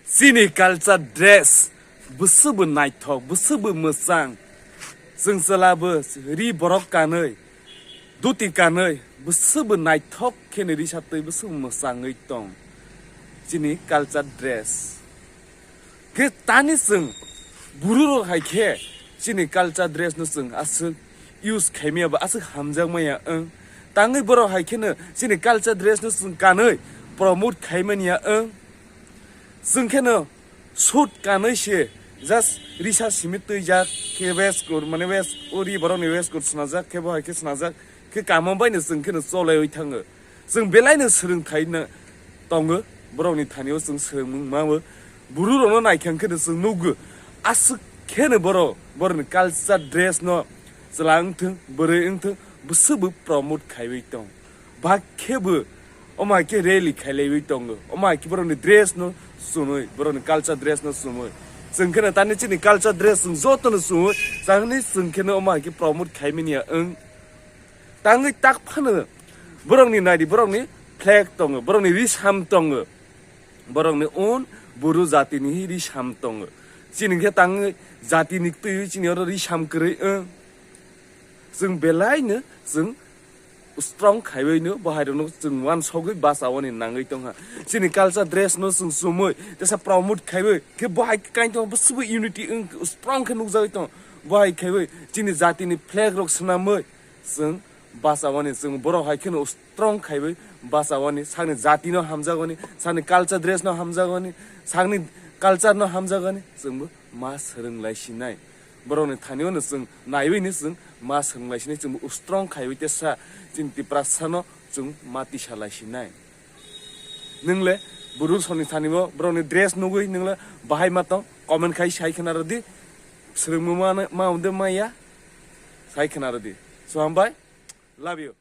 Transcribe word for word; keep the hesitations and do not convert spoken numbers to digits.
Chini culture dress bwswkbo naithok, bwswkbo mwchang. Chwng chwlabo ri borok kanwi, dhuti kanwi, bwswkbo naithok kheno risatwi bwswkbo mwchangwi tong. Chini culture dress. Khe tani chwng bururok hai khe chini culture dress no chwng aswk use khaimaya ba aswk hamjakmaya wng. Tangwi borok hai kheno chini culture dress no chwng kanwi promote khaimaniya wng. Chwng kheno suit kanwi se just risa simi twijak khe waistcoat mane waist uri borokni waistcoat swnajak khe bo hai khe swnajak khe kamo baino chwng kheno cholaiwi thango. Chwng belaino swrwngthaino tongo, borokni thanio chwng swrwngmung mao. Bururokno naikha hwnkhe chwng nukgo, aswk kheno borok, borokni culture dress no chwla wngthwng, bwrwi wngthwng, bwswkbo promote khaiwi tong. Ba khebo omo hai khe rally khailaiwi tongo, omo hai khe borokni dress no chumui, borokni culture dress no chumui. Chwng kheno tani chini culture dress chwng jotono chumui, changni chwng kheno omo hai khe promote khaimaniya wng. Tangwi tak phano borokni naidi, borokni flag tongo, borokni risam tongo, borokni own buru jatini hi risam tongo. Chini khe tangwi jatini twiwi chini oro risam kwrwi wng. Chwng belaino chwng strong khaiwi no bo hai rokno chwng uansugwi bachawani nangwi tongkha. Chini culture dress no chwng chumui tesa promote khaiwi khe bo hai khe kain tongo, bwswkbo unity wng strong khe nukjagwi tongo. Bo hai khaiwi chini jatini flag rok swnamwi chwng bachawani, chwng borok hai kheno strong khaiwi bachawani, sakni jati no hamjagwani, sakni culture dress no hamjagwani, sakni culture no hamjagwani, chwngbo ma swrwng lai sinai. Borokni thani no chwng naiwi ni chwng ma swrwng lai sinai, chwngbo strong khaiwi tesa chini Tiprasa no chwng ma tisa lai sinai. Nwng le buruk soni thani bo borokni dress nugwi nwng le bahai ma tong, comment khai sai khna rwdi, swrwngmung ma, ma wngde maya sai khna rwdi. So hambai, love you.